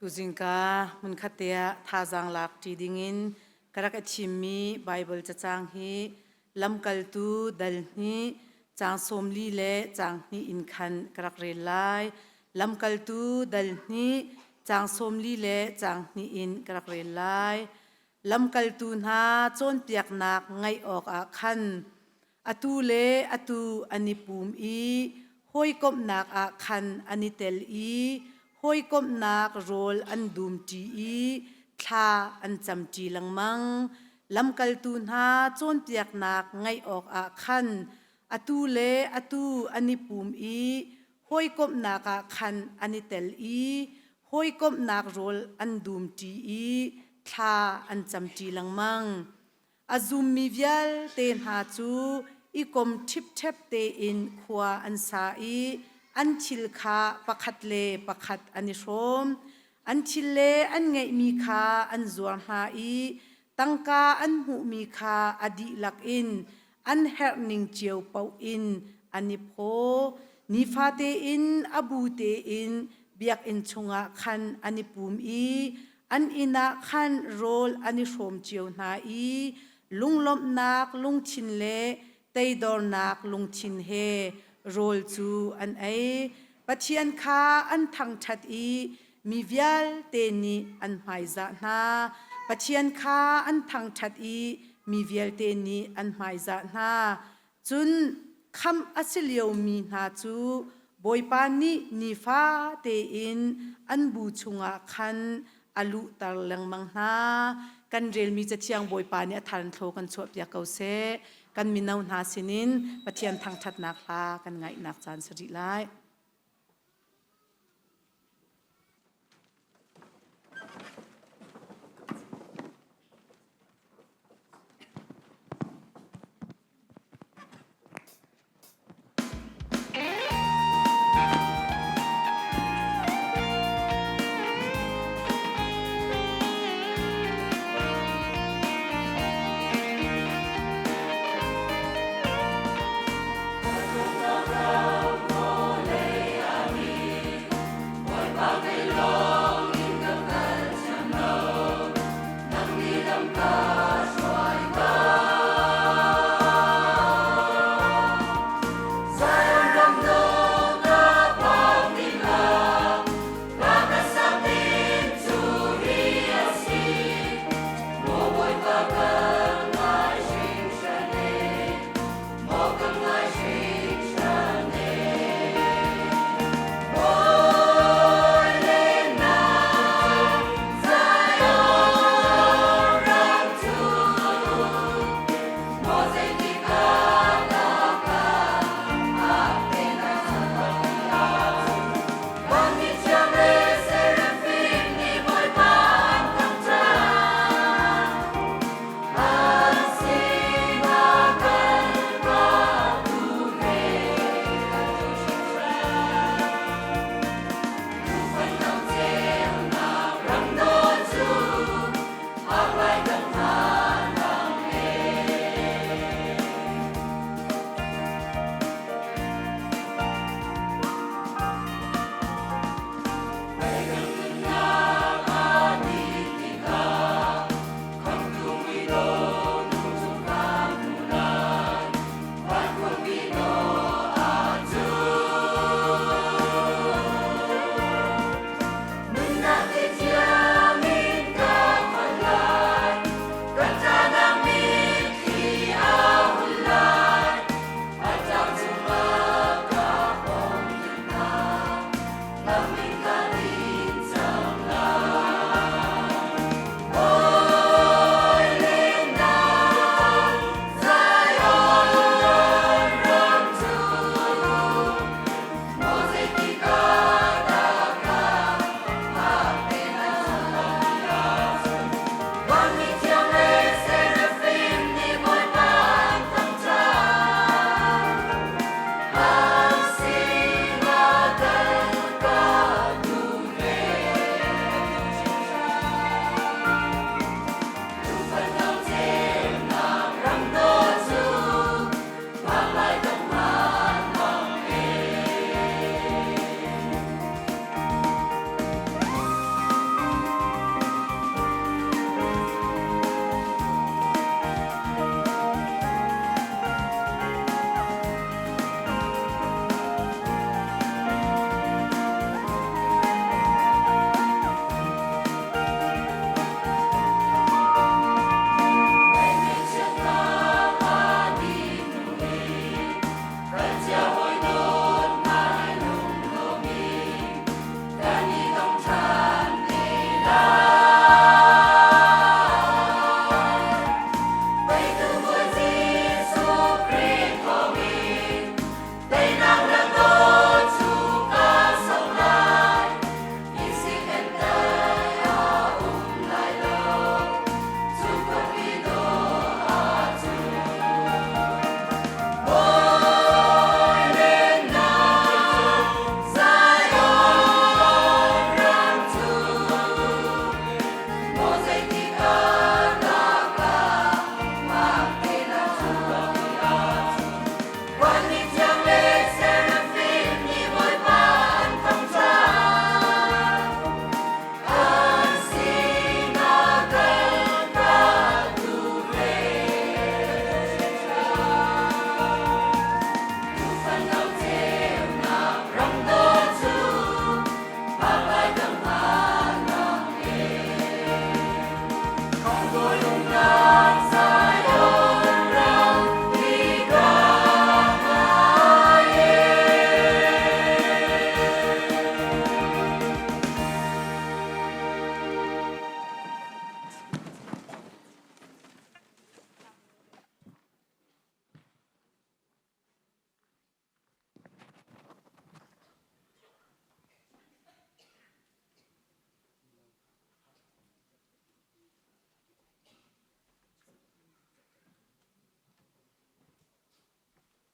Tuzingka hmunkhat te ah thazaang lak ṭi dingin ka rak i thimmi Baibal cacang hi Lamkaltu dal hnih caang 40 le caang hnih in khan ka rak rel lai. Lamkaltu dal hnih caang 40 le caang hnih in ka rak rel lai. Lamkaltu hna cawnpiaknak ngaih awkah khan atu le atu an i pum i hawikomhnak ah khan an i tel i hawikomhnak rawl an dumṭi i thla an camṭi lengmang. Lamkaltu hna cawnpiaknak ngaih awkah khan atu le atu an i pum i hawikomhnak ah khan an i tel i hawikomhnak rawl an dumṭi i thla an camṭi lengmang. A zummi vialte hna cu i kom ṭhipṭhep tein khua an sa i an thil kha pakhat le pakhat an i hrawm. An thil le an ngeihmi kha an zuar hna i tangka an hmuhmi kha a dihlak in an herhning cio paoh in an i phaw. Nifate in a bu tein biakinn chungah khan an i pum i an inn ah khan rawl an i hrawm cio hna i lunglawmhnak lungthin le teidornak lungthin he rawl cu an ei. Pathian kha an thangṭhat i mi vialte nih an hmaizah hna. Pathian kha an thangṭhat i mi vialte nih an hmaizah hna. Cun khamh a si liomi hna cu Bawipa nih nifa tein an bu chungah khan a luhter lengmang hna. Kan relmi Cathiang Bawipa nih a thar in thlaw kan chuahpiak ko seh. Kan mino hna sinin Pathian thangṭhatnak hla kan ngaihnak caan si rih lai.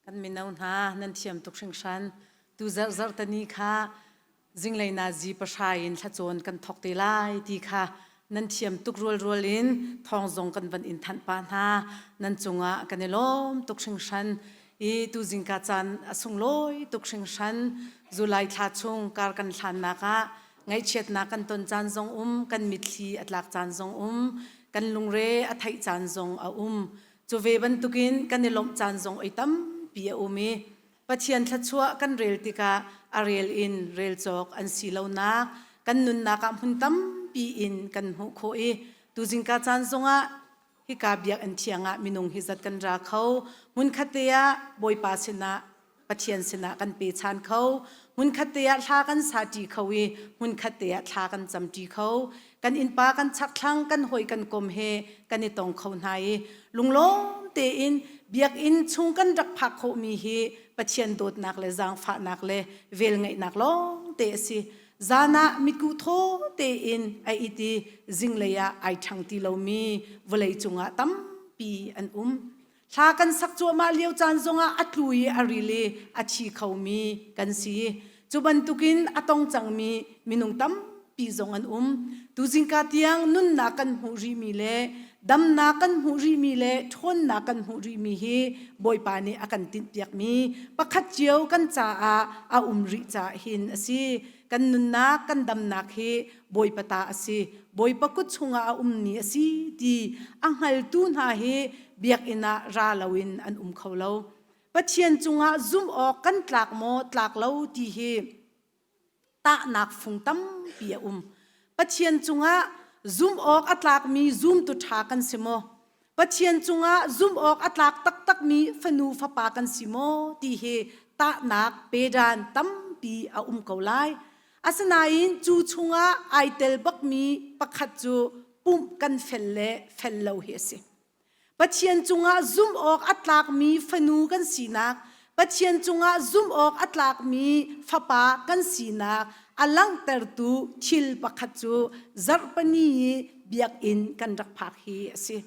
Kan mino hna nan thiam tuk hringhran. Tu zarh zarh tani kha zinglei nazi pahra in thlacawn kan thawk te lai ti kha nan thiam tuk rualrual in thawng zong kan van in thanh pah hna. Nan cungah kan i lawm tuk hringhran. I tu zingka caan a sunglawi tuk hringhran. Zulai thla chung kar kan hlannak ah ngaihchiatnak kan ton caan zong um, kan mitthli a tlak caan zong um, kan lungre a theih caan zong a um. Cu ve bantukin kan i lawmh caan zong oi tampi a um i Pathian thluachuah kan rel tikah a rel in rel cawk an si lonak kan nunnak ah hmun tampi in kan hmuh khawh i tuzingka caan zongah hika biakinn thiang ah minung hi zat kan ra kho hmunkhat te ah Bawipa sinah Pathian sinah kan pe chan kho hmunkhat te ah thla kan sa ṭi kho i hmunkhat te ah thla kan cam ṭi kho kan innpa kan chakthlang kan hawi kan kom he kan i tong kho hna i lunglawm tein biakinn chung kan rak phak khawhmi hi Pathian dawtnak le zaangfahnak le velngeihnak lawng te a si zan ah mitkuh thaw tein a it i zinglei ah ai ṭhang ti lomi vawlei cungah tampi an um Hla kan sak cuahmah lio caan zongah a tlu i a ril i a thi khomi kan si. Cu bantukin a tong cangmi minung tampi zong an um. Tuzingka tiang nunnak kan hmuh rihmi le damnak kan hmuh rihmi le ṭhawnnak kan hmuh rihmi hi Bawipa nih a kan tinhpiakmi pakhat cio kan caah a um rih caah hin a si. Kan nunnak, kan damnak hi Bawipa ta a si. Bawipa kut chungah a ummi a si ti a hngaltu hna hi biakinn ah ra loin an um kho lo. Pathian cungah zumh awk kan tlak maw tlak lo ti hi tahnak fung tampi a um. Pathian cungah zumh awk a tlakmi zumtu ṭha kan si maw? Pathian cungah zumh awk a tlak taktakmi fanu fapa kan si maw ti hi tahnak pedan tampi a um ko lai. Asinain cu chungah ai tel bakmi pakhat cu pumh kan fel le fel lo hi a si. Pathian cungah zumh awk a tlakmi fanu kan sinak, Pathian cungah zumh awk a tlakmi fapa kan sinak a langhtertu thil pakhat cu zarhpini i biakinn kan rak phak hi a si.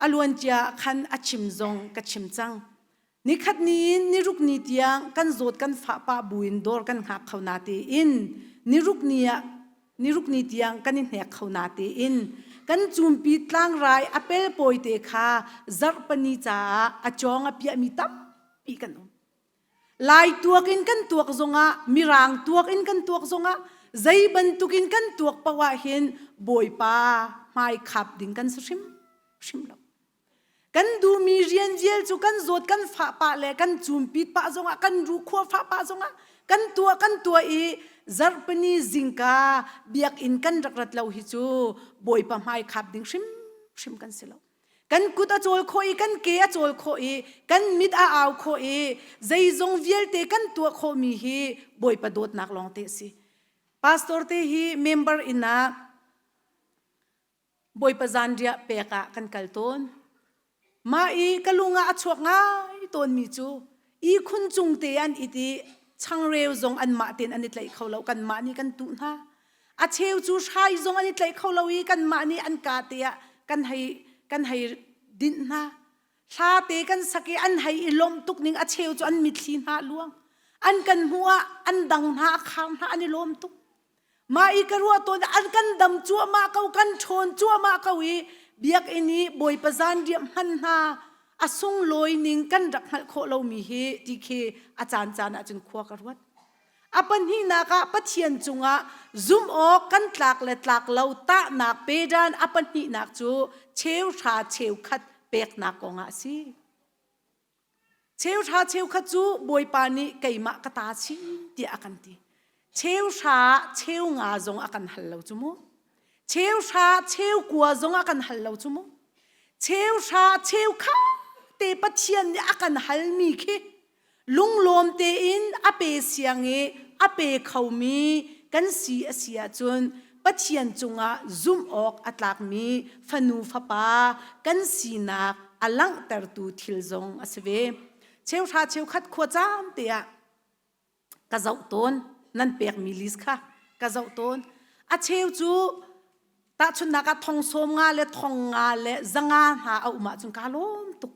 A luancia khan a chim zong ka chim cang. Nikhat ni in niruk ni tiang kan zawt kan fah pah buin dawr kan hngak kho na tein niruk ni ah niruk ni tiang kan i hnek kho na tein kan cumpi tlangrai a pelpawi te kha zarhpani caah a cawng a piahmi tampi kan um. Lai tuak in kan tuak zongah mirang tuak in kan tuak zongah zei bantukin kan tuak paoh ah hin Bawipa hmai khap ding kan si hrim hrim lo. Kan duhmi rian vial cu kan zawt kan fah pah le kan cumpit pah zongah kan rukhua fah pah zongah kan tuah kan tuah i zarhpini zingka biakinn kan rak rat lo hi cu Bawipa hmai khap ding hrimhrim kan si lo. Kan kut a cawl khawh i kan ke a cawl khawh i kan mit a au khawh i zeizong vialte kan tuah khawhmi hi Bawipa dawtnak lawng te a si. Pastor te hi member inn ah Bawipa zanriah pek ah kan kal tawn. Mah i ka lung ah a chuak ngai tawnmi cu ihkhun cung te an it i changreu zong anmah tein an i tlaih kho lo kanmah nih kan tuh hna. A cheu cu hrai zong an i tlaih kho lo i kanmah nih an ka te ah kan hei kan hei dinh hna. Hla te kan sak i an hei i lawmh tuk ning a cheu cu an mitthli hna luang. An kan hmuh ah an dang hna a khar hna an i lawm tuk. Mah i ka ruah tawn an kan dam cuahmah ko kan ṭhawn cuahmah ko i biakinn i Bawipa zanriah hman hna a sunglawi ning kan rak hngalh khawh lomi hi ti khi a caancaan ahcun khua ka ruat. A pahnihnak ah Pathian cungah zumh awk kan tlak le tlak lo tahnak pedan a pahnihnak cu cheuhra cheukhat peknak kongah a si. Cheuhra cheukhat cu Bawipa nih keimah ka ta si tiah a kan ti. Cheuhra cheu nga zong a kan hal lo cu mu. Cheuhra cheu kua zong a kan hal lo cu mu. Cheuhra cheu kha te Pathian nih a kan halmi khi lunglawm tein a pe siang i a pe khomi kan si a si ahcun Pathian cungah zumh awk a tlakmi fanu fapa kan sinak a langhtertu thil zong a si ve. Cheuhra cheukhat khua caan te ah ka zoh tawn nan pekmi list kha ka zoh tawn. A cheu cu tahchunhnak ah thong sawm nga le thong nga le zanga hna a um ahcun kaa lawm tuk.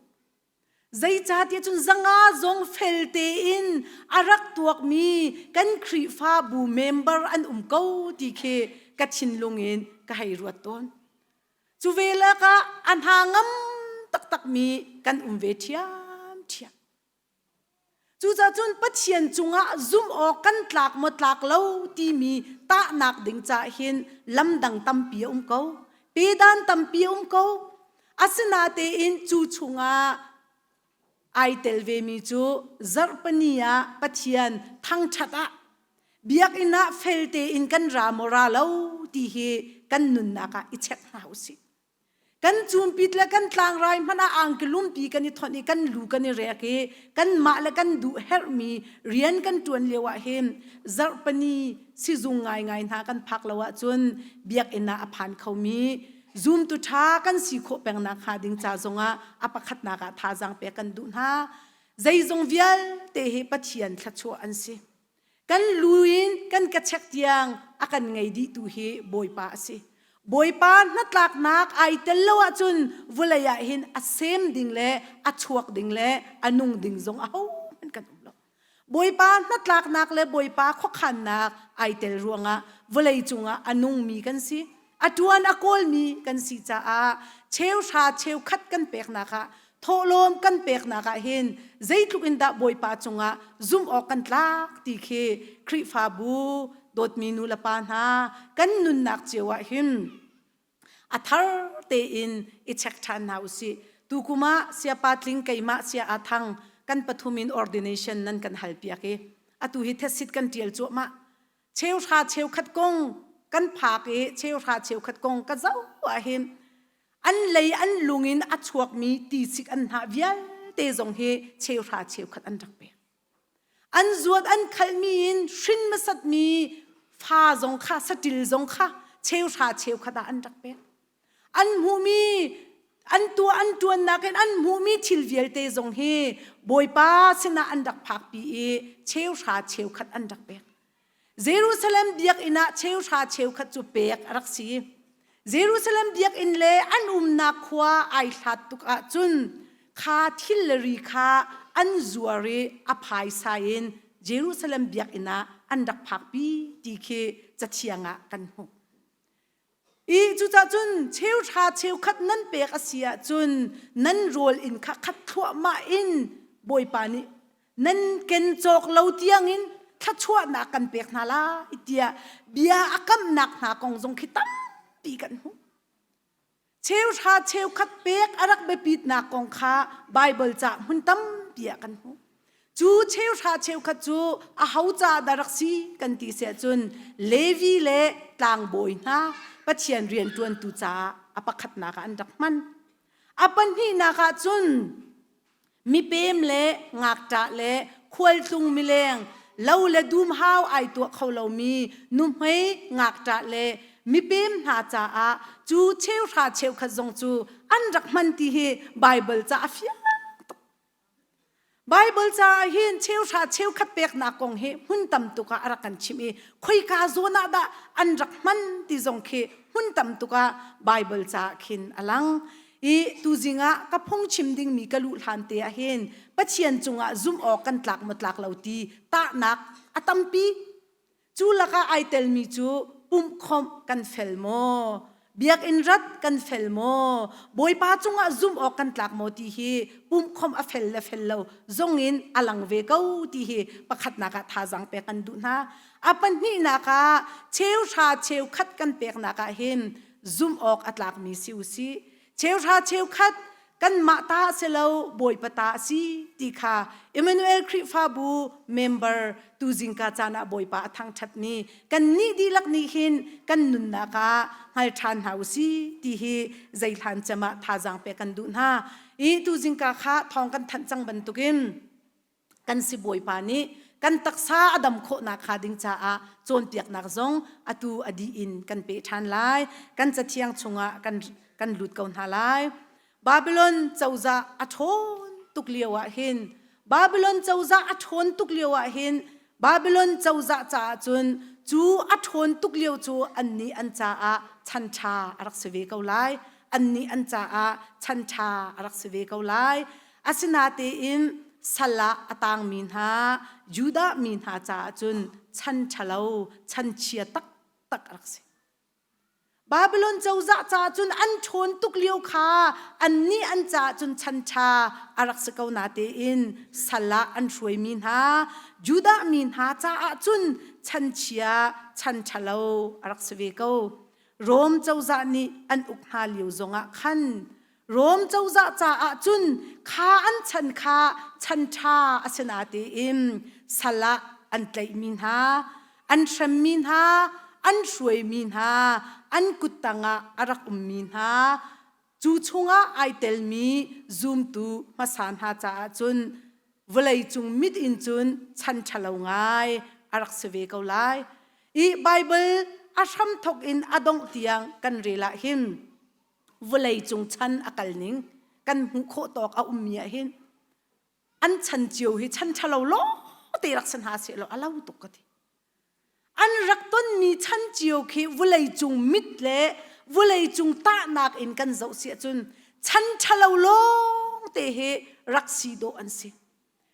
Zeicahtiah cun zanga zong fel tein a rak tuakmi kan Khrihfabu member an um ko ti khi ka thinlung in ka hei ruat tawn. Cu ve lakah a hna ngam taktakmi kan um ve ṭhiamṭhiam. Cucaah cun Pathian cungah zumh awk kan tlak maw tlak lo timi tahnak ding caah hin lamdang tampi a um ko. Pedan tampi a um ko. Asinatein cu chungah ai tel vemi cu zarhpini ah Pathian thangṭhat ah biakinn ah fel tein kan ra maw ra lo ti hi kan nunnak ah i check hna usih. Kan cumpit le kan tlangrai hmanh ah angki lumpi kan i thonh i kan lu kan i rek i kanmah le kan duh herhmi rian kan ṭuan lio ah hin zarhpini sizung ngaingai hna kan phak lo ahcun biakinn ah a phan khomi zumtu ṭha kan si khawh pengnak hnga ding ca zongah a pakhatnak ah thazaang pek kan duh hna. Zeizong vialte hi Pathian thluachuah an si. Kan lu in kan ka chek tiang a kan ngei dihtu hi Bawipa a si. Bawipa hnatlaknak ai tel lo ahcun vawlei ah hin a sem ding le a chuak ding le a nung ding zong ahohmanh kan um lo. Bawipa hnatlaknak le Bawipa khuakhannak ai tel ruangah vawlei cungah a nungmi kan si. A ṭuan a kawlmi kan si caah cheuhra cheukhat kan peknak ah thawhlawm kan peknak ah hin zeitluk in dah Bawipa cungah zumh awk kan tlak ti khi Khrihfabu dawtmi nu le pa hna kan nunnak cio ah hin a thar tein i check ṭhan hna usih. Tukum ah Siapa Tling keimah Sia Aa Thang kan pathum in ordination nan kan halpiak i atu hi thesit kan ṭial cuahmah. Cheuhra cheukhat kong kan phak i cheuhra cheukhat kong ka zoh ah hin an lei an lung in a chuakmi tisik an hnah vialte zong hi cheuhra cheukhat an rak pek. An zuat an khalhmi in hrin hmasatmi fa zong kha saṭil zong kha cheuhra cheukhat ah an rak pek. An hmuhmi an tuah an ṭuannak in an hmuhmi thil vialte zong hi Bawipa sinah an rak phakpi i cheuhra cheukhat an rak pek. Jerusalem biakinn ah cheuhra cheukhat cu pek a rak si. Jerusalem biakinn le an umnak khua ai hlat tuk ahcun kha thil le ri kha an zuar i a phaisa in Jerusalem biakinn ah an rak phakpi ti khi cathiang ah kan hmuh. I cucaah cun cheuhra cheukhat nan pek a si ahcun nan rawl inn kha khat thluahmah in Bawipa nih nan ken cawk lo tiangin thluachuahnak kan pek hna lai tiah bia a kamhnak hna kong zong khi tampi kan hmuh. Cheuhra cheukhat pek a rak biapitnak kong kha Baibal ca hmun tampi ah kan hmuh. Cu cheuhra cheukhat cu aho ca dah rak si kan ti si ahcun Levi le tlangbawi hna Pathian rianṭuantu caah a pakhatnak ah an rak hman. A pahnihnak ah cun mipem le ngakṭah le khualtlung mileng lo le dumhau ai tuah kho lomi nuhmei ngakṭah le mipem hna caah cu cheuhra cheukhat zong cu an rak hman ti hi Baibal ca a fiang tuk. Baibal caah hin cheuhra cheukhat peknak kong hi hmun tam tuk ah a rak kan chimh i khoika zawn ah dah an rak hman ti zong khi hmun tam tuk ah Baibal caah khin a lang. I tuzing ah ka phungchim dingmi ka luh hlan te ah hin Pathian cungah zumh awk kan tlak maw tlak lo ti tahnak a tampi. Cu lakah ai telmi cu pumhkhawmh kan fel maw? Biakinn rat kan fel maw? Bawipa cungah zumh awk kan tlak maw ti hi pumhkhawmh a fel le fel lo zongin a lang ve ko ti hi pakhatnak ah thazaang pek kan duh hna. A pahnihnak ah cheuhra cheukhat kan peknak ah hin zumh awk a tlakmi si u sih. Cheuhra cheukhat kanmah ta a si lo Bawipa ta a si ti kha Emmanuel Khrihfabu member tu zingka caan ah Bawipa a thangṭhatmi kannih dihlak nih hin kan nunnak ah hngal ṭhan hna u si ti hi zeihlan cem ah thazaang pek kan duh hna. I tu zingka kha thawng kan thanh cang bantukin kan sibawipa nih kan taksa a dam khawhnak hnga ding caah cawnpiaknak zong atu a dih in kan pe ṭhan lai. Kan cathiang chungah kan, kan lut ko hna lai. Babylon cozah a ṭhawn tuk lio ah hin Babylon cozah a ṭhawn tuk lio ah hin Babylon cozah caah cun cu a ṭhawn tuk lio cu annih an caah chan ṭha a rak si ve ko lai. Annih an caah chan ṭha a rak si ve ko lai. Asinatein sal ah a tangmi hna Judah mi hna caah cun chan ṭhalo, chan chia taktak a rak si. Babylon cozah caah cun an ṭhawn tuk lio kha annih an caah cun chan ṭha a rak si ko natein sal ah an hruaimi hna Judah mi hna caah cun chan chia, chan ṭhalo a rak si ve ko. Rom cozah nih an uk hna lio zongah khan Rom cozah caah cun kha an chan kha chan ṭha a si natein sal ah an tlaihmi hna, an hremmi hna, an hruaimi hna, an kut tangah a rak ummi hna, cu chungah ai telmi zumtu hmasa hna caah cun vawleicung mit in cun chan ṭhalo ngai a rak si ve ko lai. I Baibal a hramthawk in a dongh tiang kan rel ah hin vawleicung chan a kal ning kan hmuh khawh tawk a ummi ah hin an chan cio hi chan ṭhalo lawng te rak si hna seh law a lo tuk ka ti. An rak tonmi chan cio khi vawleicung mit le vawleicung tahnak in kan zoh si ahcun chan ṭhalo lawng te hi rak si dawh an si.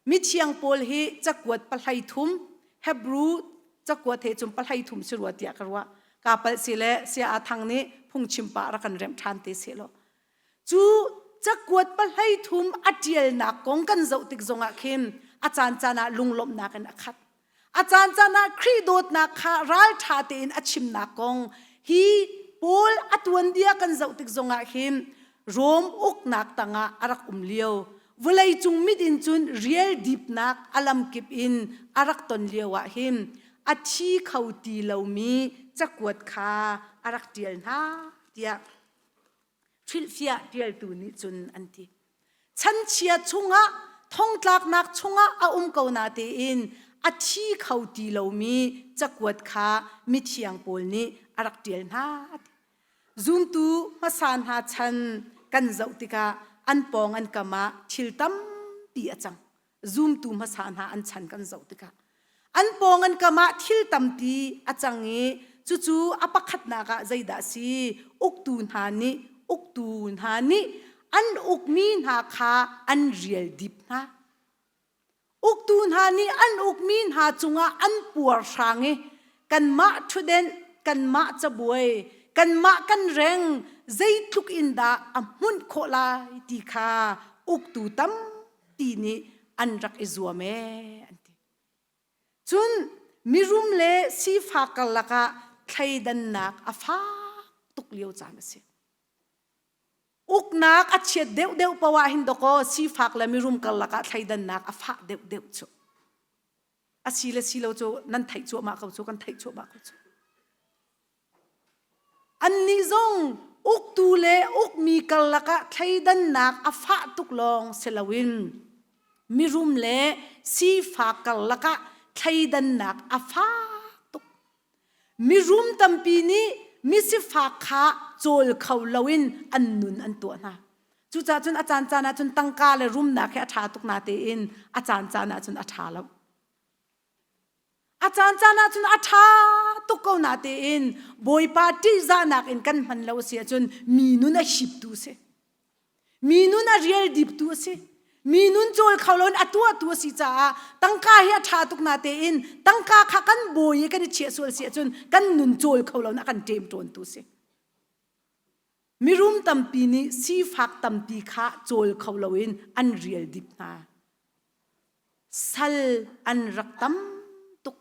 Mithiang Paul hi cakuat pahlei thum Hebrew cakuat he cun pahlei thum si rua tiah ka ruah. Kaa palh si le sia a thang nih phungchim pah rak kan remh ṭhan te seh law. Cu cakuat pahlei thum a ṭialnak kong kan zoh tik zongah khin a caancaan ah lunglawmhnak in a khat. A caancaan ah Khrih dawtnak kha ralṭha tein a chimnak kong hi Paul a tuanbia kan zoh tik zongah hin Rom uknak tangah a rak um lio vawleicung mit in cun rial dipnak a lamkip in a rak ton lio ah hin a thi kho ti lomi cakuat kha a rak ṭial hna tiah hrilhfiah ṭialtu nih cun an ti. Chanchia chungah thongtlaknak chungah a um ko natein a thi kho ti lomi cakuat kha mithiang pawl nih a rak ṭial hna. Zumtu hmasa hna chan kan zoh tikah an pawng an kam ah thil tampi a cang. Zumtu hmasa hna an chan kan zoh tikah an pawng an kam ah thil tampi a cang i cucu a pakhatnak ah zeidah si uktu hna nih uktu hna nih an ukmi hna kha an rial dip hna uktu hna nih an ukmi hna cungah an puar hrang i kanmah ṭhutdenh kanmah cabuai kanmah kan reng zeitluk in dah a hmunh khawh lai ti kha uktu tampi nih an rak i zuam ee an ti. Cun mirum le sifak karlak ah thleidannak a fak tuk lio caan a si. Uknak a chiat deuhdeuh poah ah hin dawkaw sifak le mirum karlak ah thleidannak a fah deuhdeuh cu. A si le si lo cu nan theih cuahmah ko cu kan theih cuahmah ko cu. Annih zong uktu le ukmi karlak ah thleidannak a fah tuk lawng si loin mirum le sifak karlak ah thleidannak a fak tuk. Mirum tampi nih misifak kha cawl kho loin an nun an tuah hna. Cucaah cun a caancaan ah cun tangka le rumnak hi a ṭha tuk natein a caancaan ah cun a ṭha lo. A caancaan ah cun a ṭha tuk ko natein Bawipa ṭihzahnak in kan hman lo a si ahcun mi nun a hiptu a si. Mi nun a rial diptu a si. Mi nun cawl kho loin a tuahtu a si caah tangka hi a ṭha tuk natein tangka kha kan bawi i kan i chiah sual si ahcun kan nun cawl kho loin a kan ṭemṭawntu a si. Mirum tampi nih sifak tampi kha cawl kho loin an rial dip hna. Sal an rak tam tuk.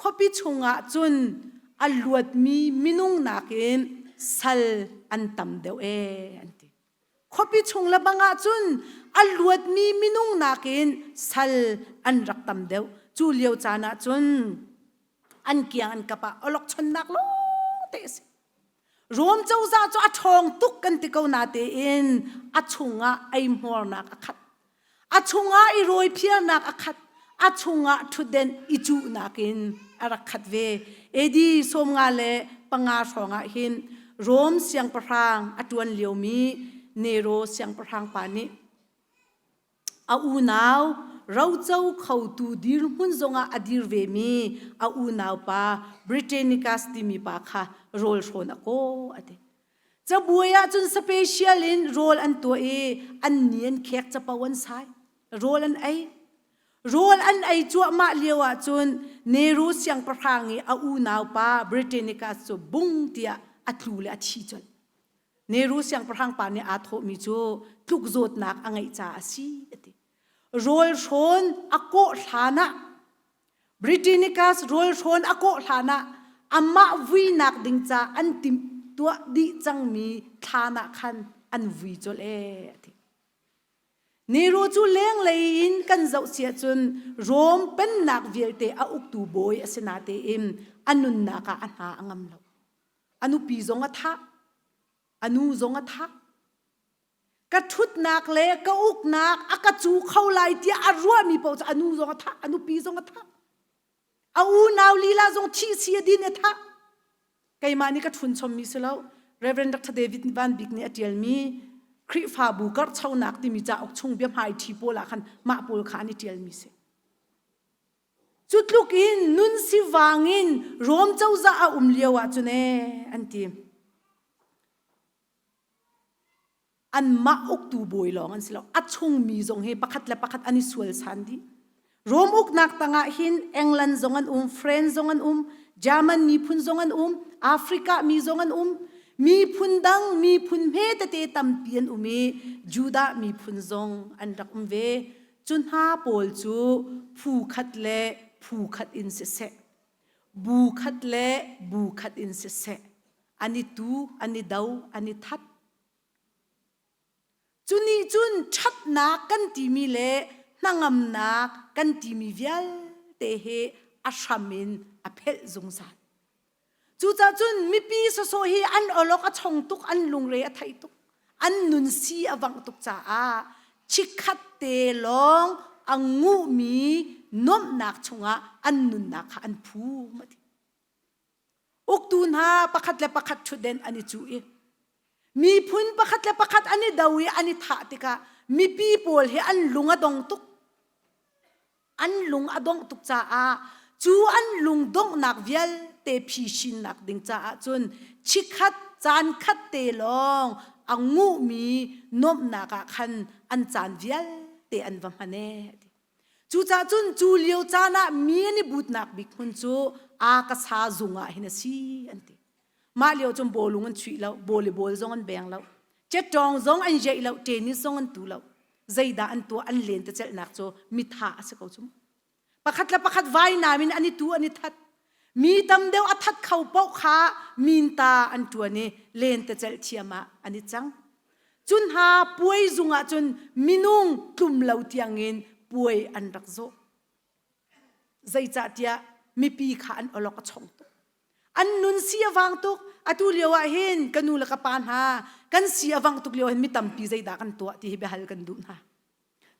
Khuapi chungah cun a luatmi minung nakin sal an tam deuh ee an ti. Khuapi chung le bang ah cun a luatmi minung nakin sal an rak tam deuh. Cu lio caan ah cun an kiang an kap ah awlokchonnak lawng te a si. Rom cozah cu a ṭhawng tuk kan ti ko natein a chungah eihmuarnak a khat. A chungah i rawiphiarnak a khat. A chungah ṭhutdenh i cuhnak in a rak khat ve. AD 55 hrawngah hin Rom siangpahrang a ṭuan liomi Nero siangpahrang pa nih A unau roco khotu dirhmun zongah a dir vemi a unaupa Britannicus timi pa kha rawl hrawn a kaw a ti. Cabuai ah cun special in rawl an tuah i an ni an khek capo an sai. Rawl an ei. Rawl an ei cuahmah lio ah cun Nero siangpahrang i a unaupa Britannicus cu bung tiah a tlu le a thi colh. Nero siangpahrang pa nih aa thawhmi cu tluk zawtnak a ngeih caah a si a ti. Rawl hrawn a kawh hlan ah Britannicus rawl hrawn a kawh hlan ah amah vuinak ding ca an timh tuah dih cangmi thlan ah khan an vui colh ee a ti. Nero cu lenglei in kan zoh si ahcun Rom pennak vialte a uktu bawi a si natein a nunnak ah a hna a ngam lo. A nupi zong a thah, a nu zong a thah. Ka ṭhutnak le ka uknak a ka cu kho lai tiah a ruahmi paoh cu a nu zong a thah, a nupi zong a thah. A unau lila zong thih si a din a thah. Keimah nih ka ṭhun chommi si lo. Reverend Dr. David Van Bik nih a ṭialmi Khrihfabu karhchonak timi cauk chung biahmai ṭhi pawl ah khan mah pawl kha an i ṭialmi si. Cu tluk in nun sivang in Rom cozah a um lio ah cun ee an ti. Anmah uktu bawi lawng an si lo. A chungmi zong hi pakhat le pakhat an i sual san dih. Rom uknak tangah hin England zong an um, France zong an um, German miphun zong an um, Africa mi zong an um, miphun dang miphun hme tete tampi an um i Judah miphun zong an rak um ve. Cu hna pawl cu phu khat le phu khat in siseh, bu khat le bu khat in siseh, an i tu, an i do, an i that. Cu nih cun ṭhatnak kan timi le hnangamnak kan timi vialte hi a hram in a phelh zungzal. Cucaah cun mipi sawsawh hi an awlok a chong tuk, an lungre a thei tuk, an nun si a vangh tuk caah chikkhat te lawng a nguhmi nuamhnak chungah an nunnak kha an phum a ti. Uktu hna pakhat le pakhat ṭhutden an i cuh i miphun pakhat le pakhat an i do i an i thah tikah mipi pawl hi an lung a dong tuk. An lung a dongh tuk caah cu an lung donghnak vialte phisinnak ding caah cun chikkhat caan khat te lawng a nguhmi nuamhnak ah khan an caan vialte an va hman ee. Cucaah cun cu lio caan ah mi an i butnak bik hmun cu Akasa zung ah hin a si an ti. Mah lio cun bawlung an chuih lo, volleyball zong an beng lo, cetṭawng zong an jeih lo, tennis zong an tu lo. Zeidah an tuah an len tecelhnak cu mitha a si ko cu. Pakhat le pakhat vainam in an i tu an i that. Mi tam deuh a that kho paoh kha minta an ṭuan i lentecelh thiam ah an i cang. Cun hna puai zung ah cun minung tlum lo tiangin puai an rak zawh. Zeicahtiah mipi kha an awlok a chong tuk. An nun si a vang tuk. Atu lio ah hin ka nu le ka pa hna kan si a vang tuk lio hin mi tampi zeidah kan tuah ti hi biahal kan duh hna.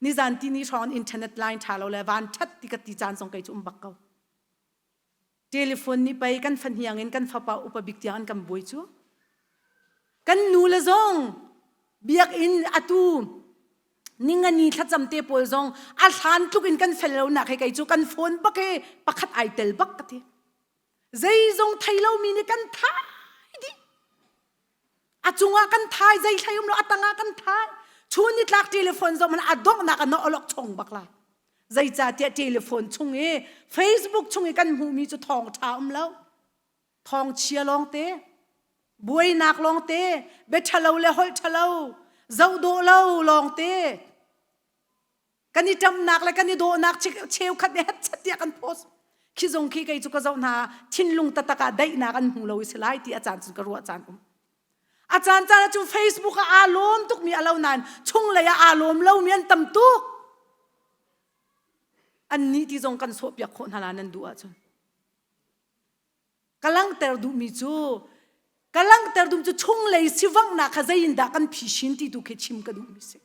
Nizan ti ni hrawng internet line ṭha lo le van ṭhat ti ka ti caan zong kei cu um bak ko. Telephone nih pei kan fahniang in kan fapa upa bik tiang an kan buai cu. Kan nu le zong biakinn atu ningani thlacam te pawl zong a hlan tluk in kan fel lo nak he kei cu kan phone bak he pakhat ai tel bak ka ti. Zeizong thei lomi nih kan thai dih. A cungah kan thai zei thlai um lo a tangah kan thai. Chun ni tlak telephone zong man a donghnak a no olok chong bak la. Zeicahtiah telephone chung i Facebook chung i kan hmuhmi cu thawng ṭha um lo. Thawng chia lawngte, buainak lawngte, bia ṭhalo le holh ṭhalo, zoh dawh lo lawngte. Kan i ṭamnak le kan i dawhnak cheukhat nih hetchat tiah kan post. Khi zong khi kei cu ka zoh hna thinlung taktak ah daihnak an hmu lo i si lai ti a caan cun ka ruah caan um. A caan caan ah cun Facebook ah aa lawm tukmi a lo nain chunglei ah aa lawm lomi an tam tuk. Annih ti zong kan sawhpiak khawh hna la nan duh ahcun. Ka langhter duhmi cu ka langhter duhmi cu chunglei sivanghnak kha zeiindah kan phisin ti tu khi chim ka duhmi si.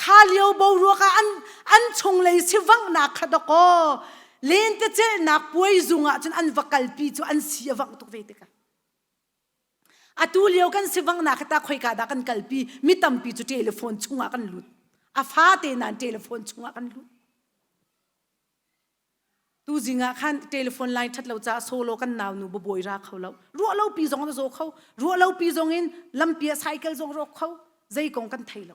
Kha lio boruak ah an, an chunglei sivanghnak kha dakaw lentecelhnak puai zung ah cun an va kalpi cu an si a vangh tuk ve tikah. Atu lio kan sivanghnak hi ta khoika dah kan kalpi mi tampi cu telephone chungah kan lut. A fate nain telephone chungah kan lut. Tu zing ah khan telephone line that lo caah solo kan nau nu babawi ra kho lo. Ruah lo pi zong na zaw kho. Ruah lo pi zong in lampi ah cycle zong rawk kho. Zei kong kan thei lo.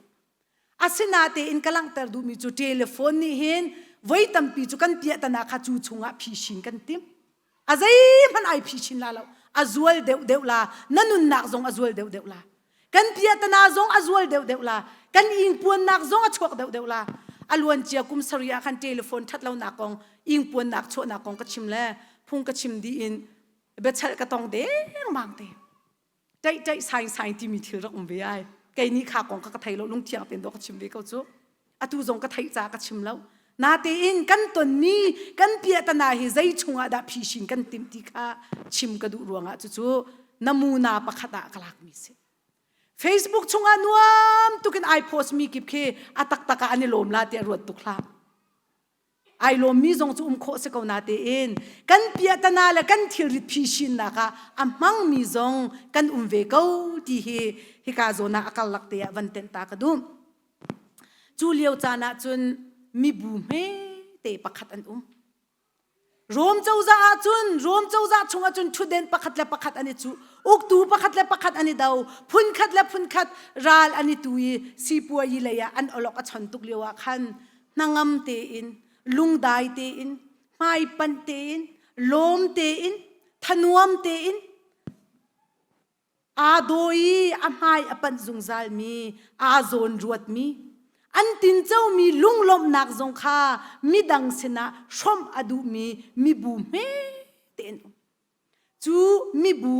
Asinatein ka langhter duhmi cu telephone nih hin voi tampi cu kan piahtana kha cu chungah phishin kan tim. A zeihmanh ai phishin la lo. A zual deuh deuh la. Na nunnak zong a zual deuh deuh la. Kan piahtana zong a zual deuh deuh la. Kan ingpuannak zong a chuak deuh deuh la. A luancia kum sarih ah khan telephone that lonak kong, ingpuannak chuahnak kong ka chim le phung ka chim dih in biachalh ka tong dengmang te. Ṭaih ṭaih saing saing timi thil rak um ve ai. Kei nih kha kong kha ka thei lo lungthiang tein dawh ka chim ve ko cu. Atu zong ka theih caah ka chim lo. Natein kan tonmi kan piahtana hi zei chungah dah phishin kan timh ti kha chim ka duh ruangah cucu namuna pakhat ah ka lakmi si. Facebook chungah nuam tukin ai post mi kip khi a taktak ah an i lawm la tiah ruat tuk hlah. Ai lawmmi zong cu um khawh si ko natein kan piahtana le kan thilrit phishinnak ah a hmangmi zong kan um ve ko ti hi hika zawn ah a karlak te ah van tenh ta ka duh. Cu lio caan ah cun mibu hmete pakhat an um. Rom cozah ah cun Rom cozah chungah cun ṭhutden pakhat le pakhat an i cuh, uktu pakhat le pakhat an i do, phunkhat le phunkhat ral an i tu i sipuayi lei ah an awlok a chon tuk lio ah khan hnangam tein, lungdai tein, hmaipanh tein, lawm tein, thanuam tein aa daw i a hmai a panh zungzalmi, aa zawn ruatmi, an tincomi lunglawmhnak zong kha midang sinah hrawmh a duhmi mibu hme tein um. Cu mibu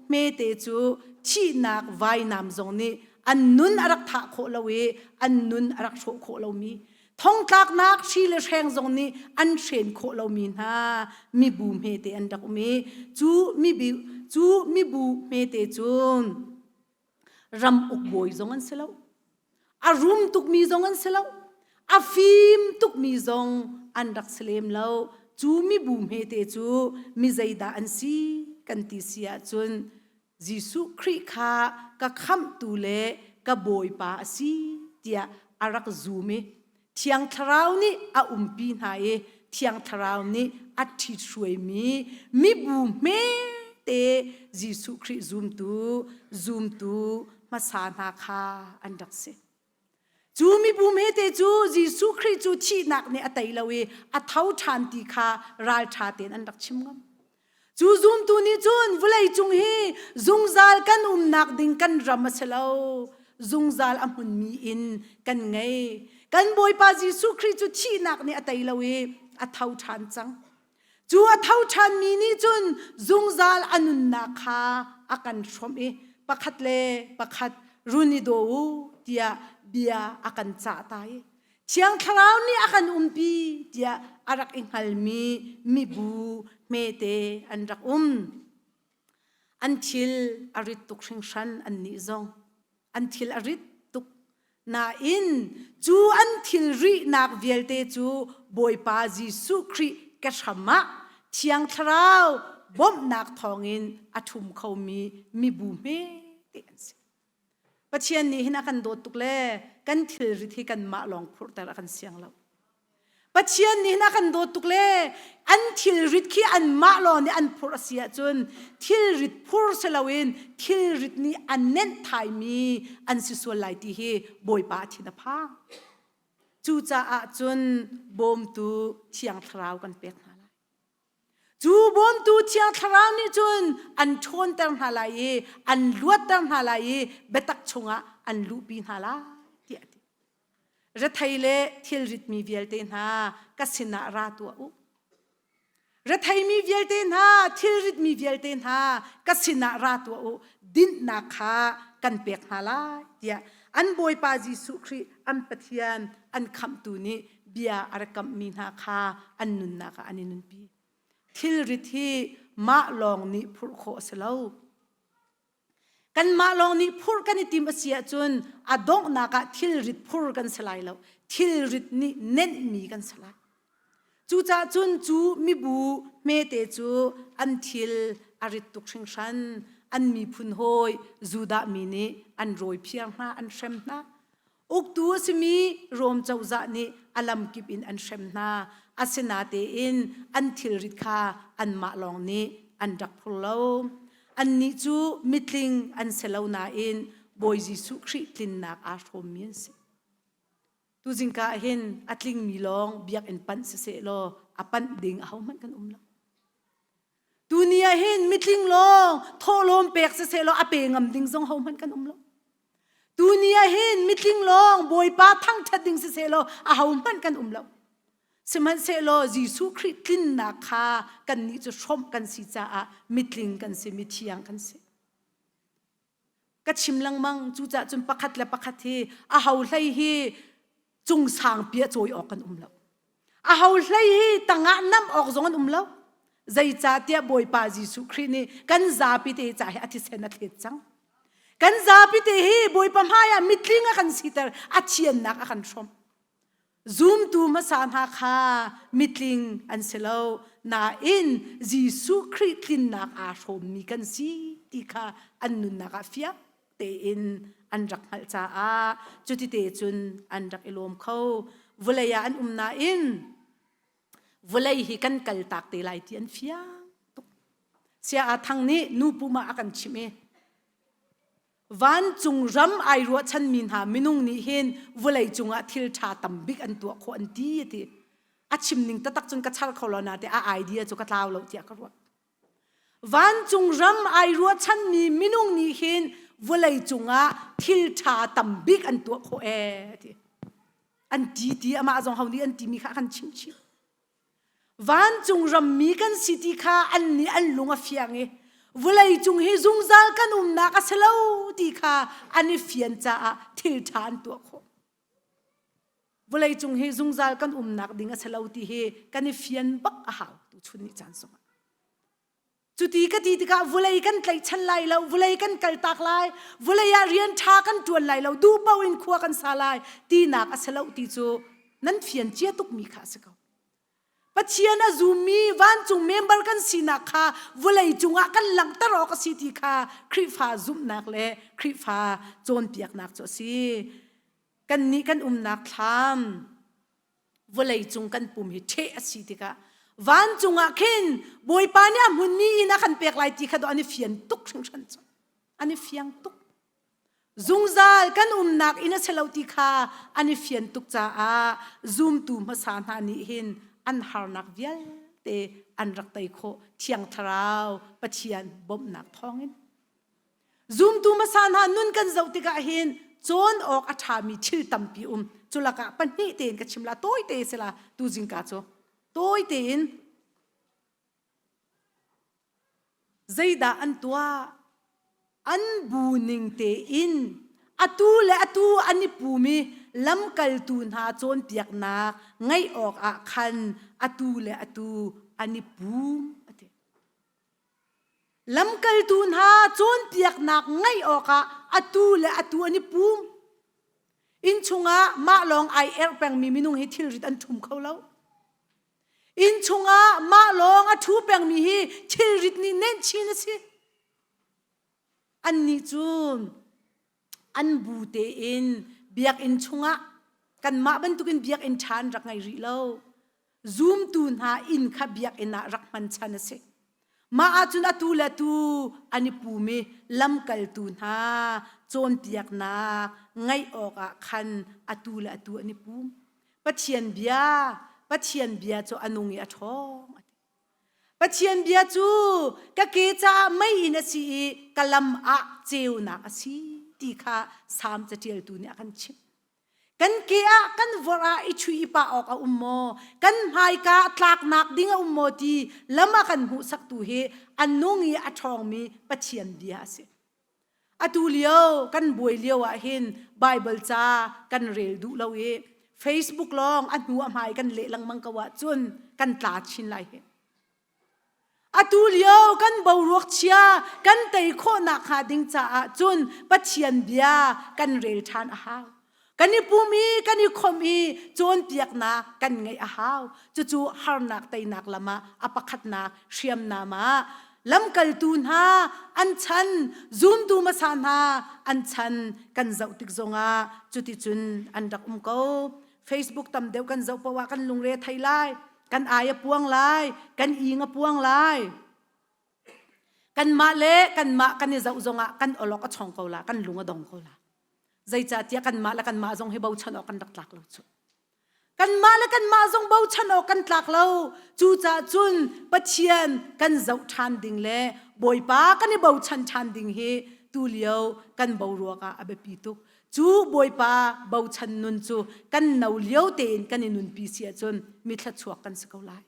hmete cu thihnak vainam zong nih an nun a rak thah khawh lo i an nun a rak hrawh khawh lomi thongtlaknak hri le hreng zong nih an hren khawh lomi hna mibu hmete an rak um i cu mibu cu mibu hmete cu ram ukbawi zong an si lo a rum tukmi zong an si lo a fim tukmi zong an rak si lem lo cu mibu hmete cu mi zeidah an si kan ti si ahcun Jesuh Khrih kha ka khamhtu le ka Bawipa a si tiah a rak zum i Thiang Thlarau nih a umpi hna i Thiang Thlarau nih a ṭhithruaimi mibu hmete Jesuh Khrih zumtu zumtu hmasa hna kha an rak si. Cu mibu hmete cu Jesuh Khrih cu thihnak nih a tei lo i a tho ṭhan ti kha ralṭha tein an rak chim ngam. Cu zumtu nih cun vawlei cung hi zungzal kan umnak ding kan ram a si lo. Zungzal a hmunmi inn kan ngei. Kan Bawipa Jesuh Khrih cu thihnak nih a tei lo i a tho ṭhan cang. Cu a tho ṭhanmi nih cun zungzal a nunnak kha a kan hrawmh i pakhat le pakhat run i daw u tiah bia a kan cah ta i Thiang Thlarau nih a kan umpi tiah a rak i hngalmi mibu hmete an rak um. An thil a rit tuk hringhran annih zong. An thil a rit tuk. Nain cu an thil rihnak vialte cu Bawipa Jesuh Khrih ke hram ah Thiang Thlarau bawmhnak thawngin a ṭhum khomi mibu hmete an si. Pathian nih hin a kan dawt tuk le kan thilrit hi kanmah lawng phurhter a kan siang lo. Pathian nih hin a kan dawt tuk le an thilrit khi anmah lawng nih an phurh a si ahcun thilrit phur si loin thilrit nih a nenh thaimi an si sual lai ti hi Bawipa a thin a phang. Cucaah cun bawmtu Thiang Thlarau kan pek hna lai. Cu bawmtu Thiang Thlarau nih cun an ṭhawnter hna lai i an luatter hna lai i biatak chungah an luhpi hna lai tiah a ti. Rethei le thilritmi vialte hna ka sinah ra tuah u. Retheimi vialte hna, thilritmi vialte hna ka sinah ra tuah u. Dinhnak kha kan pek hna lai tiah an Bawipa Jesuh Khrih an Pathian an khamhtu nih bia a rak kamhmi hna kha an nunnak ah an i nunpi. Thilrit hi mah lawng nih phurh khawh a si lo. Kanmah lawng nih phurh kan i tim a si ahcun a donghnak ah thilrit phur kan si lai lo. Thilrit nih nenhmi kan si lai. Cucaah cun cu mibu hmete cu an thil a rit tuk hringhran. An miphun hawi Judah mi nih an rawiphiar hna, an hrem hna. Uktu a simi Rom cozah nih a lamkip in an hrem hna. Asinatein an thilrit kha anmah lawng nih an rak phur lo. Annih cu mitling an si lo nain Bawi Jesuh Khrih tlinnak aa hrawmmi an si. Tuzingka ah hin a tlingmi lawng biakinn panh siseh law a panh ding ahohmanh kan um lo. Tuni ah hin mitling lawng thawhlawm pek siseh law a pe ngam ding zong hohmanh kan um lo. Tuni ah hin mitling lawng Bawipa thangṭhat ding siseh law ahohmanh kan um lo. Sihmanhsehlaw Jesuh Khrih tlinnak kha kannih cu hrawmh kan si caah mitling kan si, mithiang kan si. Ka chim lengmang cucaah cun pakhat le pakhat hi a ho hlei hi cung sangpi a cawi awk kan um lo. A ho hlei hi tangah nam awk zong an um lo. Zeicahtiah Bawipa Jesuh Khrih nih kan zapi te ca hi a thisen a thlet cang. Kan zapi te hi Bawipa hmaiah mitling a kan siter, a thiannak a kan hrawmh. Zumtu hmasa hna kha mitling an si lo nain Jesuh Khrih tlinnak aa hrawmmi kan si ti kha an nunnak ah fiang tein an rak hngalh caah cutite cun an rak i lawm kho. Vawlei ah an um nain vawlei hi kan kaltak te lai ti an fiang tuk. Sia Aa Thang nih nu pum ah a kan chimh i Vancung ram ai ruahchanmi hna minung nih hin vawlei cungah thil ṭha tam bik an tuah khawh an ti a ti. A chim ning taktak cun ka char kho lo na te a idea cu ka tlau lo tiah ka ruah. Vancung ram ai ruahchanmi minung nih hin vawlei cungah thil ṭha tam bik an tuah khawh ee ti. An ti ti amah zong ho nih an timi kha a kan chimh chih. Vancung rammi kan si ti kha an nih an lung a fiang i vawleicung hi zungzal kan umnak a si lo ti kha an i fian caah thil ṭha an tuah khawh. Vawleicung hi zungzal kan umnak ding a si lo ti hi kan i fian bak a hau tuchun ni caan zongah. Cuti ka ti tikah vawlei kan tlaihchan lai lo, vawlei kan kaltak lai, vawlei ah rian ṭha kan ṭuan lai lo, duh paoh in khua kan sa lai tinak a si lo ti cu nan fian cia tukmi kha a si ko. Pathian a zummi vancung member kan sinak kha vawlei cungah kan langhter awk a si ti kha Khrihfa zumhnak le Khrihfa cawnpiaknak cu a si. Kannih kan umnak thlam vawlei cung kan pum hi ṭheh a si tikah vancung ah khin Bawipa nih a hmunmi inn a kan pek lai ti kha dawh an i fian tuk hringhran cu an i fiang tuk zungzal kan umnak inn a si lo ti kha an i fian tuk caah zumtu hmasa hna nih hin an harnak vialte an rak tei khawh thiang thlarau Pathian bawmhnak thawngin Zumtu hmasa hna nun kan zoh tikah hin cawn awk a ṭhami thil tampi um. Cu lakah pahnih tein ka chim la, tawi te si la tu zingka cu. Tawi tein zeidah an tuah? An bu ning tein atu le atu an i pum i lamkaltu hna cawnpiaknak ngaih awkah khan atu le atu an i pum a ti. Lamkaltu hna cawnpiaknak ngaih awkah atu le atu an i pum. Inn chungah mah lawng ai erh pengmi minung hi thilrit an ṭhum kho lo. Inn chungah mah lawng a ṭhu pengmi hi thilrit nih nenh chin a si. Annih cu an bu tein biakinn chungah kanmah bantukin biakinn ṭha an rak ngei rih lo. Zumtu hna inn kha biakinn ah rak hman chan a si. Mah ahcun atu le atu an i pum i lamkaltu hna cawnpiaknak ngaih awkah khan atu le atu an i pum. Pathian bia, Pathian bia cu a nung i a ṭhawng. A ti. Pathian bia cu ka ke caah meiinn a si i ka lam ah ceunak a si ti kha Salm caṭialtu nih a kan chimh. Kan ke ah kan vorh ah i chuih i pah awk a um maw? Kan hmaika tlaknak ding a um maw ti lam a kan hmuhsaktu hi a nung i a ṭhawngmi Pathian bia a si. Atu lio kan buai lio ah hin Bible ca kan rel duh lo i Facebook lawng a hnu a hmai kan leh lengmang ko ahcun kan tla chin lai hi. Atu lio kan boruak chia kan tei khawhnak hnga ding caah cun Pathian bia kan rel ṭhan a hau. Kan i pum i kan i khom i cawnpiaknak kan ngeih a hau. Cucu harnak teinak lam ah a pakhatnak hriamnam ah lamkaltu hna an chan, zumtu hmasa hna an chan kan zoh tik zongah cuticun an rak um ko. Facebook tam deuh kan zoh paoh ah kan lungre thei lai. Kan ai a puang lai, kan ing a puang lai. Kanmah le kanmah kan i zoh zongah kan awlok a chong ko la, kan lung a dong ko la. Zeicahtiah kanmah le kanmah zong hi bochan awk kan rak tlak lo cu. Kanmah le kanmah zong bochan awk kan tlak lo. Cucaah cun Pathian kan zoh ṭhan ding le Bawipa kan i bochan ṭhan ding hi tulio kan boruak ah a biapi tuk. Cu Bawipa bochan nun cu kan no lio tein kan i nunpi si ahcun mi thluachuak kan si ko lai.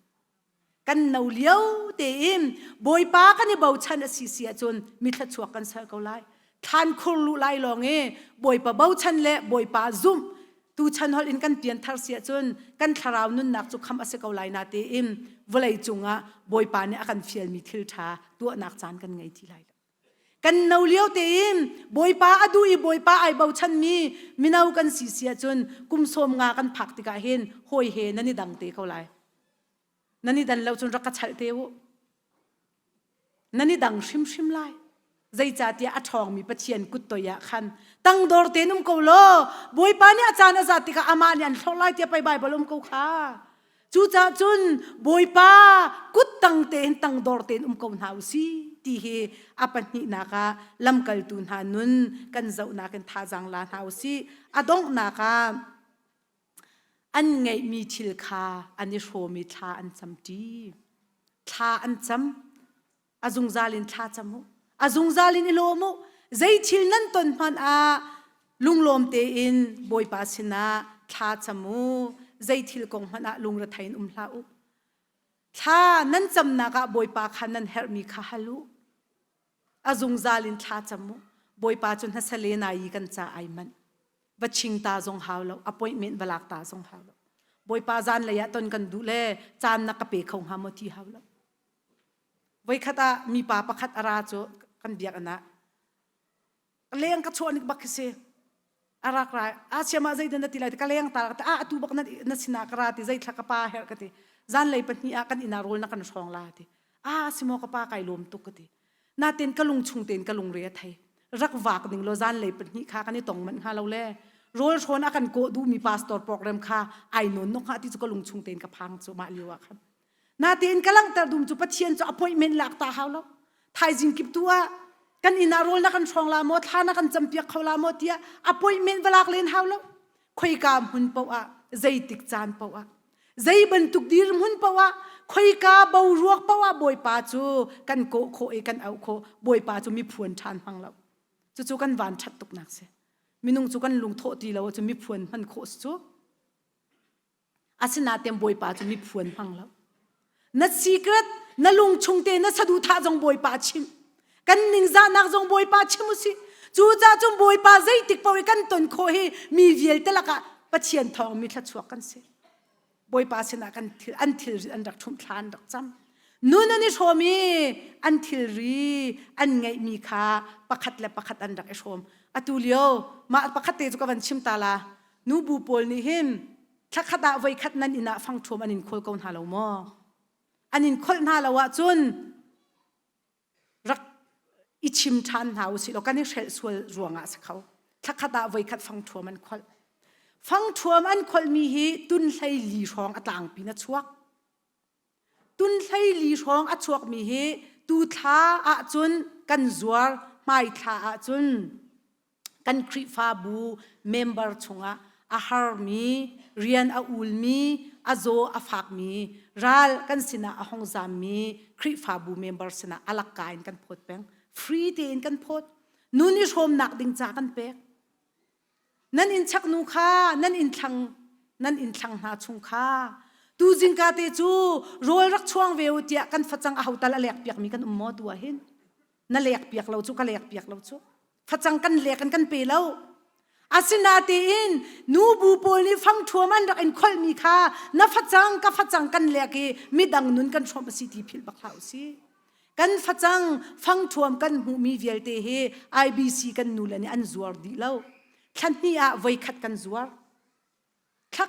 Kan no lio tein Bawipa kan i bochan a si si ahcun mi thluachuak kan ser ko lai. Thlan khur luh lai lawng i Bawipa bochan le Bawipa zumh tuchan holh in kan pianthar si ahcun kan thlarau nunnak cu kham a si ko lai na tein vawlei cungah Bawipa nih a kan fialmi thil ṭha tuahnak caan kan ngei ti lai lo. Kan no lio tein Bawipa a duh i Bawipa ai bochanmi mino kan si si ahcun kum sawm nga kan phak tikah hin hawi he nan i dang te ko lai. Nan i dan lo cun rak ka chalh te u. Nan i dang hrimhrim lai. Zeicahtiah a ṭhawngmi Pathian kut toi ah khan tangdor tein um ko law Bawipa nih a caan a zat tikah amah nih an hlorh lai tiah pei Baibal um ko kha. Cucaah cun Bawipa kut tang tein tangdor tein um ko hna u si ti hi a pahnihnak ah lamkaltu hna nun kan zohnak in thazaang la hna u sih. A donghnak ah An ngeihmi thil kha an i hrawm i thla an camṭi. Thla an cam. A zungzal in thla cam u. A zungzal in i lawm u. Zei thil nan ton hmanh ah lunglawm tein Bawipa sinah thla cam u. Zei thil kong hmanh ah lungrethei in um hlah u. Thla nan camnak ah Bawipa kha nan herhmi kha hal u. A zungzal in thla cam u. Bawipa cu hnasale nai i kan ca ai manh. Va ching ta zong hau lo, appointment va lak ta zong hau lo. Bawipa zan lei ah ton kan duh le caan na ka pe kho hnga maw ti hau lo. Voikhat ah mipa pakhat a ra cu kan biakinn ah leng ka chuah nik bak khi si. A rak ra a siam ah zeidah na ti lai ka leng ta ka ti a atu bak na, na sinah ka ra ti zeithla ka pa herh ka ti zanlei pahnih ah kan inn ah rawl na kan hrawng la ti a si maw ka pa kai lawm tuk ka ti natin ka lung chung tein ka lungre a thei rak vak ding lo zanlei pahnih kha kan i tong manh hnga lo le rawl hrawn a kan kawh duhmi pastor program kha ai nawn nok hnga ti cu ka lung chung tein ka phang cu mah lio ah khan natein ka langhter dum cu Pathian cu appointment lak ta hau lo thaizing kip tu ah kan inn ah rawl na kan hrawng la maw thla na kan campiak kho la maw tiah appointment va lak len hau lo khoika hmun paoh ah zeitik caan paoh ah zei bantuk dirhmun paoh ah khoika boruak paoh ah Bawipa cu kan kawh khawh i kan auh khawh Bawipa cu mi phuan ṭhan hmang lo cucu kan van ṭhat tuknak si minung cu kan lungthawh ti lo cu mi phuan hman khawh si cu Asinain Bawipa cu mi phuan hmang lo. Na secret, na lungchung te na saduhthah zong Bawipa chim. Kan ningzahnak zong Bawipa chim usih. Cucaah cun Bawipa zeitik paoh i kan ton khawh hi mi vialte lakah Pathian thawng mi thluachuak kan si. Bawipa sinah kan thil, an thilri an rak ṭhumh thla an rak cam. Nun an i hrawm i an thilri an ngeihmi kha pakhat le pakhat an rak i hrawm. Atu lio mah pakhat te cu ka van chim ta la. Nubu pawl nih hin thlakhat ah voikhat nan inn ah fangṭhuam an in khawl ko hna lo maw? An in kholh hna lo ahcun rak i chim ṭhan hna usih law kan i hrelh sual ruangah a si kho. Thlakhat ah voikhat fangṭhuam an kholh. Fangṭhuam an kholhmi hi tun hlei li hrawng a tlangpi in a chuak. Tun hlei li hrawng a chuakmi hi tu thla ahcun kan zuar, hmai thla ahcun kan Khrihfabu member chungah a harmi, rian a ulmi, a zaw a fakmi, ral kan sinah a hong zammi Khrihfabu member sinah a lakka in kan phawt peng. Free tein kan phawt. Nun i hrawmnak ding ca kan pek. Nan inn chak nu kha, nan inn thlang, nan inn thlang hna chung kha tu zingka te cu rawl rak chuang ve u tiah kan facang a hotal a lek piakmi kan um maw tu ah hin na lek piak lo cu ka lek piak lo cu facang kan lek in kan pe lo asinatein nubu pawl nih fangṭhuam an rak in kholhmi kha na facang ka facang kan lek i midang nun kan hrawmh a si ti philh bak hlah u sih kan facang fangṭhuam kan hmuhmi vialte hi IBC kan nule nih an zuar dih lo thla hnih ah voikhat kan zuar thla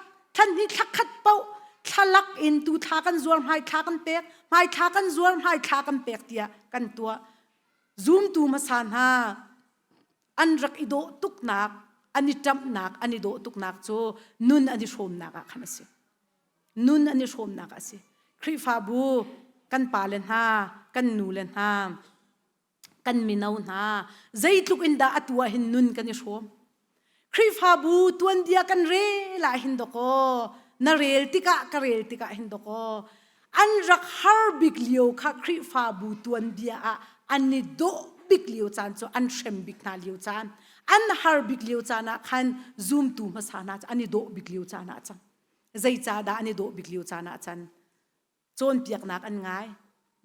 hnih thla khat paoh thlalak in tu thla kan zuar hmai thla kan pek hmai thla kan zuar hmai thla kan pek tiah kan tuah Zumtu hmasa hna an rak i dawh tuknak, an i ṭamhnak, an i dawh tuknak cu nun an i hrawmnak ah khan a si. Nun an i hrawmnak a si. Khrihfabu kan pale hna, kan nule hna, kan mino hna zeitluk in dah atu ah hin nun kan i hrawm. Khrihfabu tuanbia kan rel ah hin dawkaw na rel tikah ka rel tikah hin dawkaw an rak har bik lio kha Khrihfabu tuanbia ah an i dawh bik lio caan cu an hrem bik hna lio caan an har bik lio caan ah khan zumtu hmasa hna cu an i dawh bik lio caan ah cang. Zeicahdah an i dawh bik lio caan ah can? Cawnpiaknak an ngai.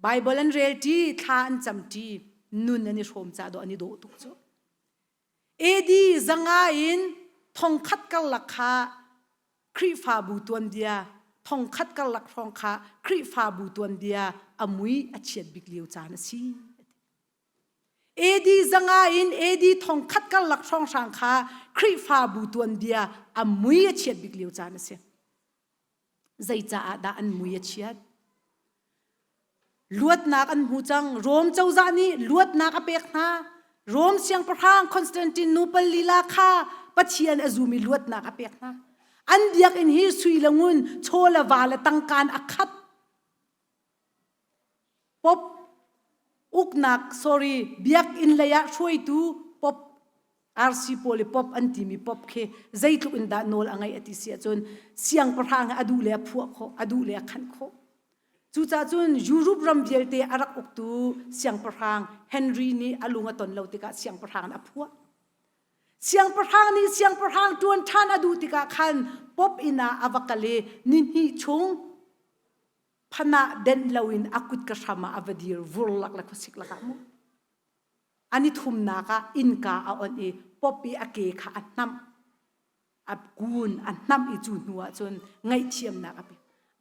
Baibal an rel ṭi, thla an cam ṭi, nun an i hrawm caah dawh an i dawh tuk cu. AD 500 in 1000 karlak kha Khrihfabu tuanbia, 1000 karlak hrawng kha Khrihfabu tuanbia a mui a chiat bik lio caan a si. AD 500 in AD 1000 karlak hrawnghrang kha Khrihfabu tuanbia a mui a chiat bik lio caan a si. Zeicaah dah an mui a chiat? Luatnak an hmu cang. Rom cozah nih luatnak a pek hna. Rom siangpahrang Constantine nupal lila kha Pathian a zum i luatnak a pek hna. An biakinn hi sui le ngun, chaw le va le tangkaan a khat. Pop uknak sorry biakinn lei ah hruaitu pop RC pawl i pop an timi pop khi zeitluk in dah nawl a ngeih a ti si ahcun siangpahrang a duh le a phuah khawh a duh le a khanh khawh. Cucaah cun Europe ram vialte a rak uktu siangpahrang Henry nih a lung a ton lo tikah siangpahrang a phuah. Siangpahrang nih siangpahrang ṭuan ṭhan a duh tikah khan pop inn ah a va kal i ni hnih chung phanah denh loin a kut ka hram ah a va dir vur lak le khuasik lakah mu an i thumnak ah innka a on i pop i a ke kha a hnamh a kun a hnamh i cu hnu ah cun ngaihthiamnak a pe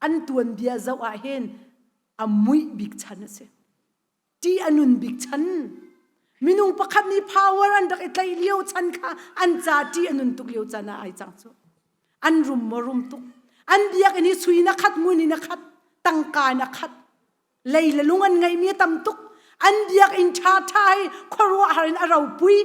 an tuanbia zoh ah hin a muih bik chan a si. Ṭih a nun bik chan. Minung pakhat nih power an rak i tlaih lio chan kha an ca ṭih a nun tuk lio chan ah ai cang cu. An rum maw rum tuk. An biakinn hi sui in a khat, ngun in a khat, tangka in a khat. Lei le lung an ngeihmi a tam tuk. An biakinn ṭhaṭha hi khuaruahhar in a ropui.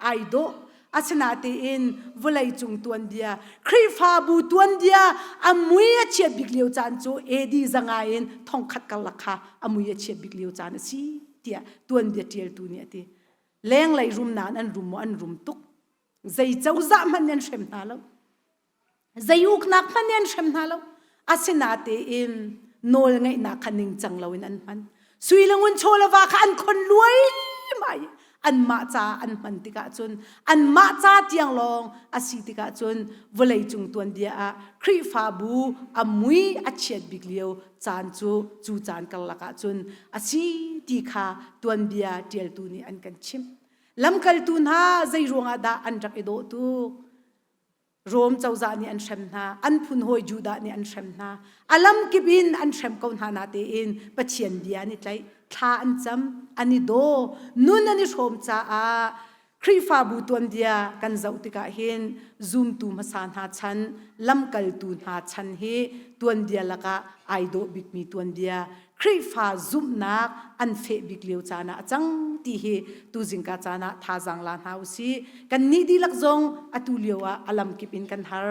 Ai dawh. Asinain vawleicung tuanbia, Khrihfabu tuanbia a mui a chiat bik lio caan cu AD 500 in 1000 karlak kha a mui a chiat bik lio caan a si tiah tuanbia ṭialtu nih a ti. Lenglei rum nain an rum maw an rum tuk. Zei cozah hmanh nih an hrem hna lo. Zei uknak hmanh nih an hrem hna lo. Asinatein nawl ngeihnak kha ningcang loin an hman. Sui le ngun chaw le va kha an khon luai mai. Anmah ca an hman tikah cun anmah ca tiang lawng a si tikah cun vawleicung tuanbia ah Khrihfabu a mui a chiat bik lio caan cu cu caan karlak ah cun a si ti kha tuanbia ṭialtu nih an kan chimh. Lamkaltu hna zei ruangah dah an rak i dawh tuk? Rom cozah nih an hrem hna, an phun hawi Judah nih an hrem hna. A lamkip in an hrem ko hna natein Pathian bia an i tlaih, thla an cam, an i daw, nun an i hrawm caah Khrihfabu tuanbia kan zoh tikah hin zumtu hmasa hna chan, lamkaltu hna chan hi tuanbia lakah ai dawh bikmi tuanbia Khrihfa zumhnak an feh bik lio caan ah a cang ti hi tuzingka caan ah thazaang la hna u sih. Kannih dihlak zong atu lio ah a lamkip in kan har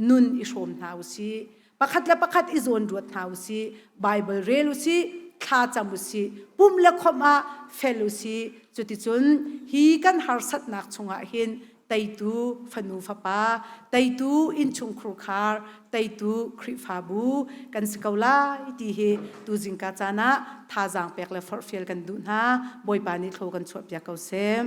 nun i hrawm hna u sih. Pakhat le pakhat i zawn ruat hna u sih. Bible rel u sih, thla cam u sih, pumh le khawmh ah fel u sih. Cuticun hi kan harsatnak chungah hin teitu fanu fapa, teitu innchungkhur khar, teitu Khrihfabu kan si ko lai ti hi tuzingka caan ah thazaang pek le forhfial kan duh hna. Bawipa nih thlaw kan chuahpiak ko seh.